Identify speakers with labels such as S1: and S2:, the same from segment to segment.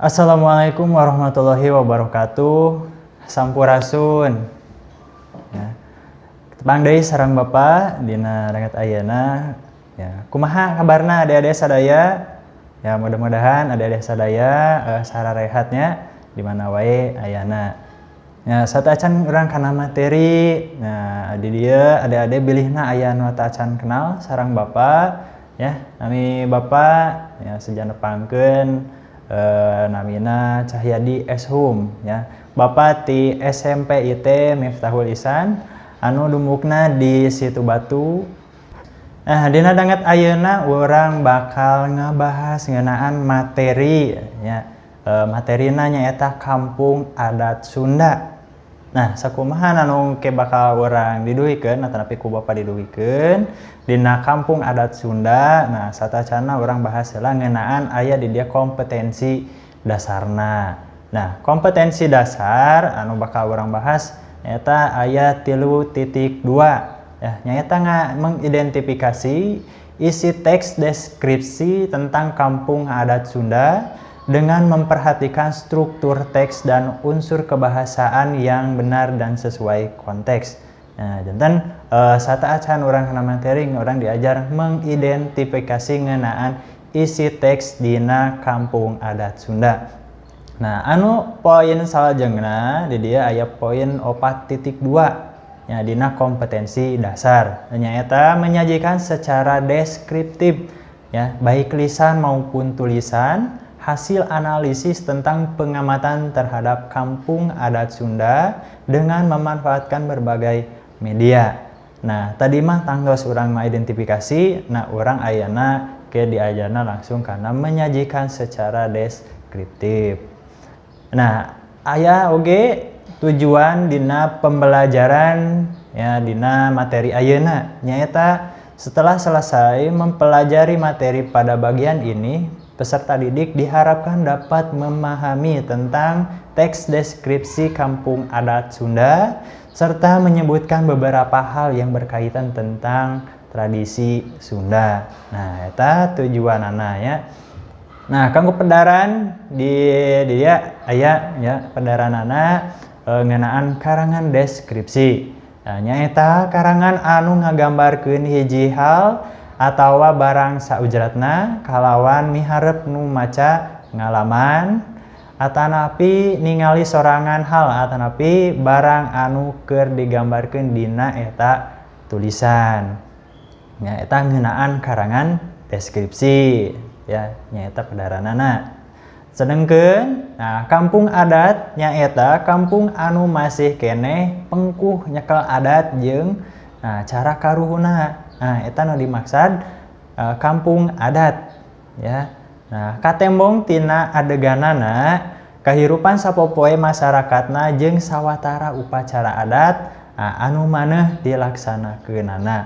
S1: Assalamualaikum warahmatullahi wabarakatuh. Sampurasun. Ya. Tepang deui sareng Bapak dina danget ayeuna. Ya, kumaha kabarna adik-adik sadaya? Ya, mudah-mudahan adik-adik sadaya sararehat nya di mana wae ayana. Ya, sateuacan urang kana materi. Nah, di dieu adik-adik bilihna aya nu acan kenal sareng Bapak ya. Nami Bapak ya seja nepangkeun, namina Cahyadi Eshum ya. Bapak ti SMP IT Miftahul Ihsan anu dumukna di Situ Batu. Nah, dina danget ayeuna urang bakal ngabahas ngeunaan materi ya. Materina nyaeta Kampung Adat Sunda. Nah, sakumaha anu ke bakal urang diduhikeun atanapi ku Bapak diduhikeun dina Kampung Adat Sunda. Nah, satacana urang bahas heula ngeunaan aya di dieu kompetensi dasarna. Nah, kompetensi dasar anu bakal urang bahas nyaeta aya 3.2 ya, nyaeta mengidentifikasi isi teks deskripsi tentang Kampung Adat Sunda dengan memperhatikan struktur teks dan unsur kebahasaan yang benar dan sesuai konteks. Nah, janten sateuacan urang kana materi, urang diajar mengidentifikasi ngeunaan isi teks dina Kampung Adat Sunda. Nah, anu poin salajengna di dieu aya poin 4.2 ya dina kompetensi dasar, nyaeta menyajikan secara deskriptif ya, baik lisan maupun tulisan, hasil analisis tentang pengamatan terhadap Kampung Adat Sunda dengan memanfaatkan berbagai media. Nah, tadi mah tangtos urang mah identifikasi, nah urang ayana ke diajarna langsung karena menyajikan secara deskriptif. Nah, aya oge tujuan dina pembelajaran ya dina materi ayeuna, nyaeta setelah selesai mempelajari materi pada bagian ini, peserta didik diharapkan dapat memahami tentang teks deskripsi Kampung Adat Sunda serta menyebutkan beberapa hal yang berkaitan tentang tradisi Sunda. Nah, eta tujuanana ya. Nah, kanggo pedaran di dia aya ya pedaranana ngeunaan karangan deskripsi. Nah, nyaeta karangan anu ngagambarkeun hiji hal atawa barang saujratna kalawan miharep nu maca ngalaman atanapi ningali sorangan hal atanapi barang anu keur digambarkeun dina eta tulisan. Nyaeta ngeunaan karangan deskripsi ya, nyaeta pedaranana. Sedengkeun nah kampung adat nyaeta kampung anu masih keneh pengkuh nyekel adat jeung nah cara karuhuna. Nah, eta nu dimaksad kampung adat ya. Nah, katembong tina adeganana kahirupan sapopoe masyarakatna jeung sawatara upacara adat nah, anu maneh dilaksanakeunana.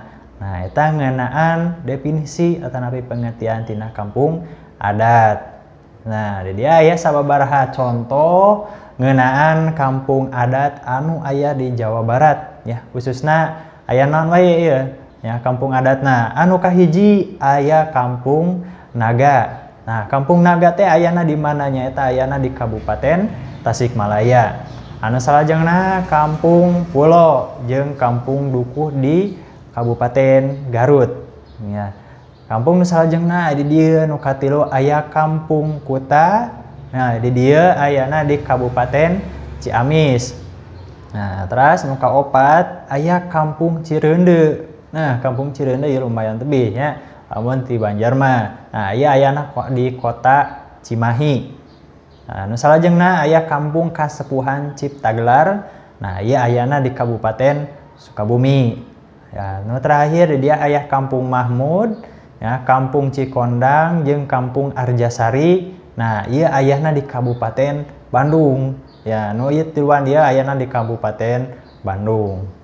S1: Nah, eta ngeunaan definisi atanapi pengertian tina kampung adat. Nah, di dieu aya sababaraha contoh ngeunaan kampung adat anu aya di Jawa Barat ya, khususna aya naon wae ieu ya kampung adatna. Anu kahiji aya Kampung Naga. Nah, Kampung Naga teh ayana di mana? Nyaeta ayana di Kabupaten Tasikmalaya. Anu salajengna Kampung Pulo jeung Kampung Dukuh di Kabupaten Garut ya. Kampung nu salajengna di dieu nu katilu aya Kampung Kuta. Nah, di dieu ayana di Kabupaten Ciamis. Nah, terus nu kaopat aya Kampung Cireundeu. Nah, Kampung Cireundeu ieu lumayan tebih nya, lamun ti Banjar mah. Nah, ieu ayana di kota Cimahi. Nah, nu salajengna aya Kampung Kasepuhan Ciptagelar. Nah, ieu ayana di Kabupaten Sukabumi. Ya, nu terakhir di dieu aya Kampung Mahmud, ya, Kampung Cikondang jeung Kampung Arjasari. Nah, ieu ayana di Kabupaten Bandung. Ya, nu ieu tiluan dieu ayana di Kabupaten Bandung.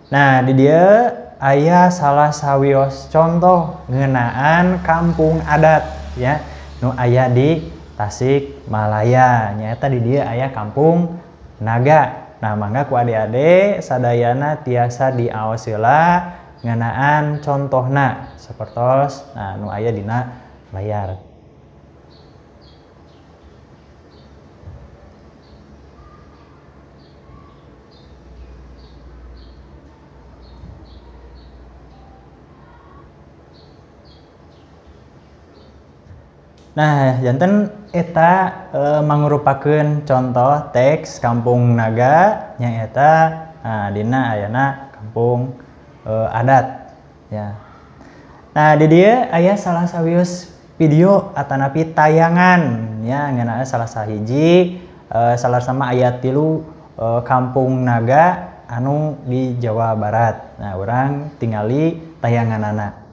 S1: Nah, di dieu aya salah sawios contoh ngeunaan kampung adat ya, nu aya di Tasikmalaya. Nyaeta di dieu aya Kampung Naga. Nah, mangga ku adik-adik sadayana tiasa diaos heula ngeunaan contohna sapertos nah nu aya dina layar. Nah, janten eta mangrupakeun contoh teks Kampung Naga nyaeta nah, dina ayana kampung adat ya. Nah, di dieu aya salah sawios video atanapi tayangan ya ngeunaan salah sahiji salah sama aya 3 Kampung Naga anu di Jawa Barat. Nah, urang tingali tayanganana.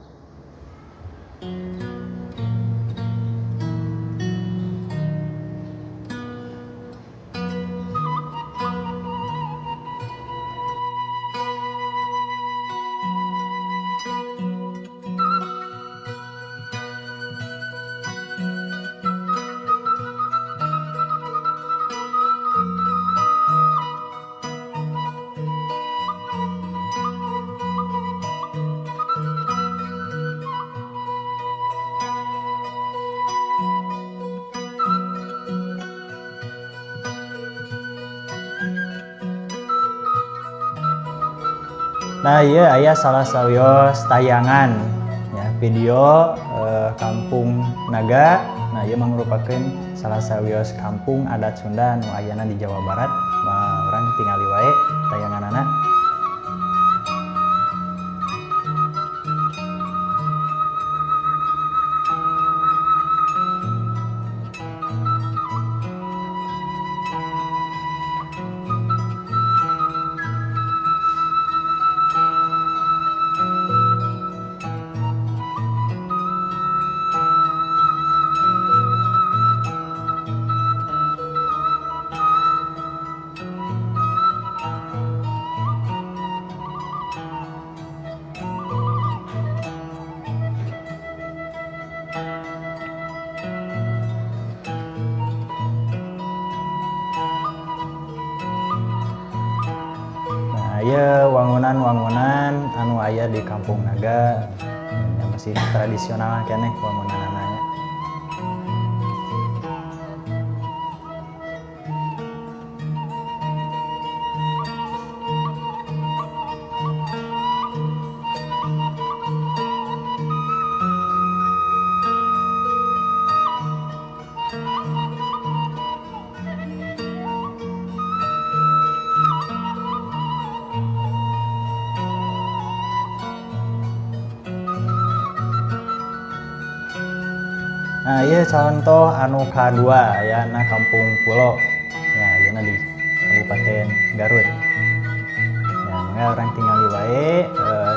S1: Nah, iya aya salah sawios tayangan ya video Kampung Naga. Nah, ieu mangrupakeun salah sawios kampung adat Sunda nu ayana di Jawa Barat. Nah, urang tingali wae tayanganana. Aya wangunan-wangunan anu aya di Kampung Naga yang masih tradisional keneh wangunanana. Nah, ieu contoh anu kadua ya na Kampung Pulo. Ya, ayeuna di Kabupaten Garut. Ya, mangga urang tingali wae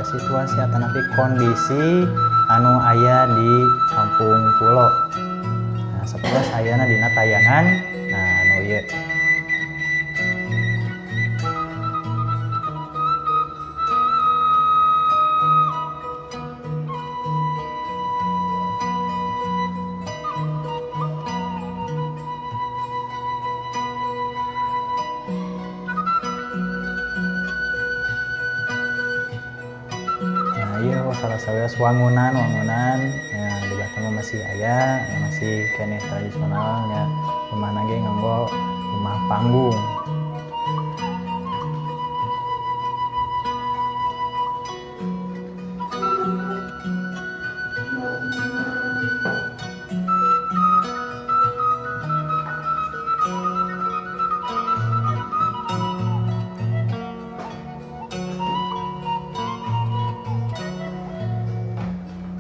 S1: situasi atanapi kondisi anu aya di Kampung Pulo. Nah, sapertos ayana dina tayangan nah anu ieu. Iya, salah sawios wangunan-wangunan ya di Batam masih aya, ya, masih keneh tradisionalnya. Rumahna ge nganggo rumah panggung.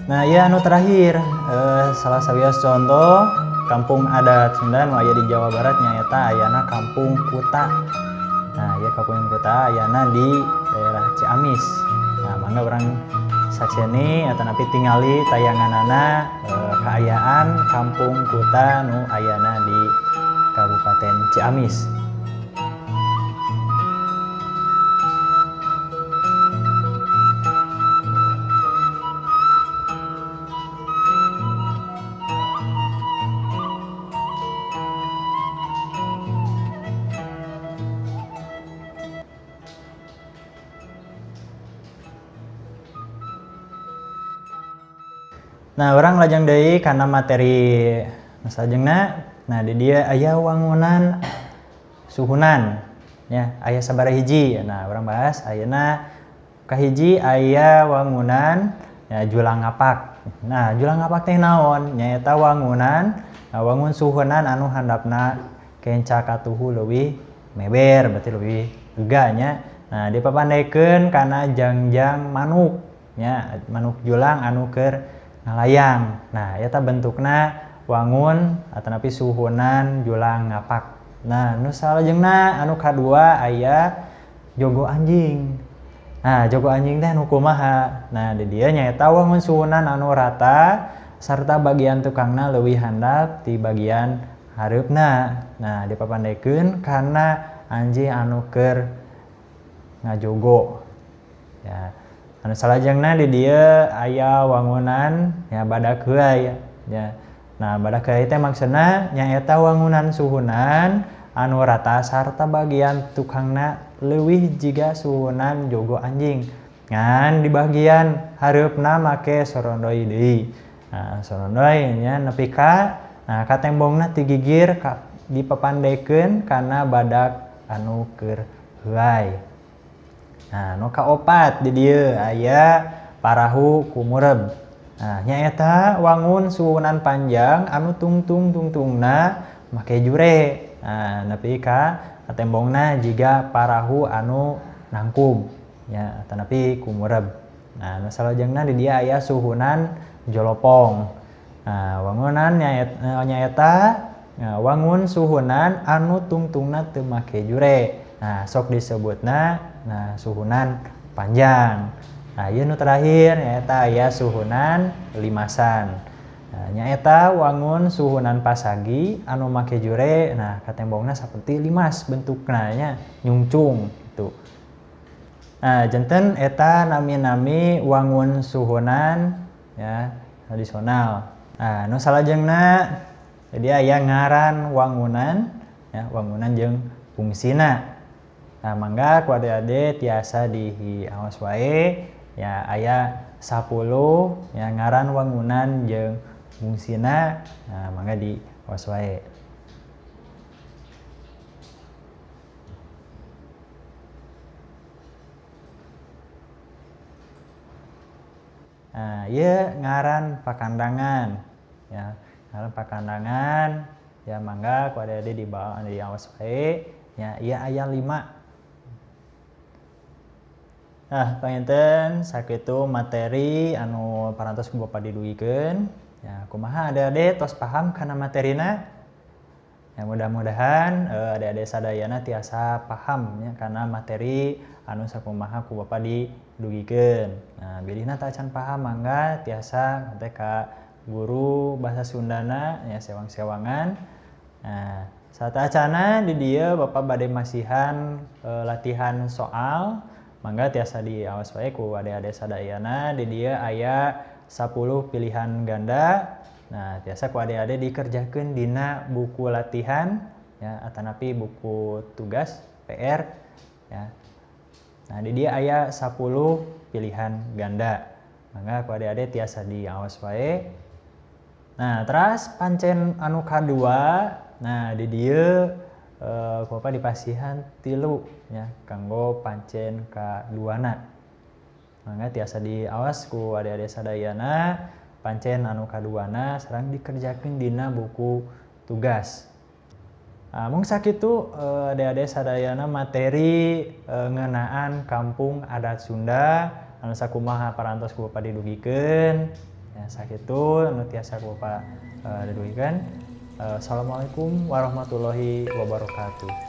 S1: Nah, ya anu terakhir salah sawios contoh kampung adat Sunda nu aya di Jawa Barat nyaeta ayana Kampung Kuta. Nah, ya Kampung Kuta ayana di daerah Ciamis. Nah, mangga urang sakseni atanapi tingali tayanganana kaayaan Kampung Kuta nu ayana di Kabupaten Ciamis. Nah, orang lajeng deui kana materi salajengna. Nah, di dieu aya wangunan suhunan ya, aya sabaraha hiji. Nah, urang bahas ayeuna kahiji aya wangunan ya julang ngapak. Nah, julang ngapak teh naon? Nyaeta wangunan, nah, wangun suhunan anu handapna kenca katuhu leuwih meber, berarti leuwih lega nya. Nah, dipapandekeun kana jangjang manuk nya, manuk julang anu keur ngalayang. Nah, eta bentukna wangun atanapi suhunan julang ngapak. Nah, nu salajengna anu kadua aya jogo anjing. Nah, jogo anjing teh nu kumaha? Nah, di dieu nyaeta wangun suhunan anu rata sarta bagian tukangna leuwih handap ti bagian hareupna. Nah, dipapandekeun kana anjing anu keur ngajogo. Ya. Anu salajengna di dieu aya wangunan ya badak heuay ya. Nah, badak heuay teh maksudna nyaeta wangunan suhunan anu rata sarta bagian tukangna leuwih jiga suhunan jogo anjing. Ngan di bagian hareupna make sorondoi deui. Nah, sorondoi nya nepi ka nah ka tembongna ti gigir dipapandekeun kana badak anu keur heuay. Nah, nu kaopat di dieu aya parahu kumureb. Nah, nyaeta wangun suhunan panjang anu tungtung-tungtungna make jure. Nah, nepi ka tembongna jiga parahu anu nangkub nya atanapi kumureb. Nah, nu salajengna di dieu aya suhunan jolopong. Nah, wangunan nyaeta wangun suhunan anu tungtungna teu make jure. Nah, sok disebutna nah suhunan panjang. Nah, ieu nu terakhir nyaeta aya suhunan limasan. Nah, nyaeta wangun suhunan pasagi anu make jure. Nah, katembongna saperti limas bentukna nya nyungcung gitu. Nah, janten eta nami-nami wangun suhunan ya tradisional. Nah, nu salajengna jadi aya ngaran wangunan ya, wangunan jeung fungsina. Nah, mangga ku adik-adik tiasa diawas wae ya aya 10 ya ngaran wangunan jeung fungsina. Nah, mangga diawas wae. Nah, ieu ngaran pakandangan ya, ngaran pakandangan ya mangga ku adik-adik dibawa diawas wae ya, ieu aya 5. Nah, panginten sakitu materi anu parantos ku Bapak didugikeun. Ya, kumaha adik-adik tos paham kana materina? Ya, mudah-mudahan adik-adik sadayana tiasa paham ya kana materi anu sakumaha ku Bapak didugikeun. Nah, bilihna tacan paham mangga tiasa kontak ka guru bahasa Sundana ya sewang-sewangan. Nah, satacana di dieu Bapak bade masihan latihan soal. Mangga tiasa diawas wae ku adik-adik sadayana. Di dieu aya 10 pilihan ganda. Nah, tiasa ku adik-adik dikerjakeun dina buku latihan ya atanapi buku tugas PR ya. Nah, di dieu aya 10 pilihan ganda. Mangga ku adik-adik tiasa diawas wae. Nah, teras pancen anu kadua. Nah, di dieu ku Bapak dipasihan 3 ya kanggo pancen kaduana. Mangga tiasa diawas ku adik-adik sadayana pancen anu kaduana sareng dikerjakeun dina buku tugas. Nah, mung sakitu adik-adik sadayana materi ngeunaan kampung adat Sunda anu sakumaha parantos ku Bapak didugikeun. Ya sakitu anu tiasa ku Bapak didugikeun. Assalamualaikum warahmatullahi wabarakatuh.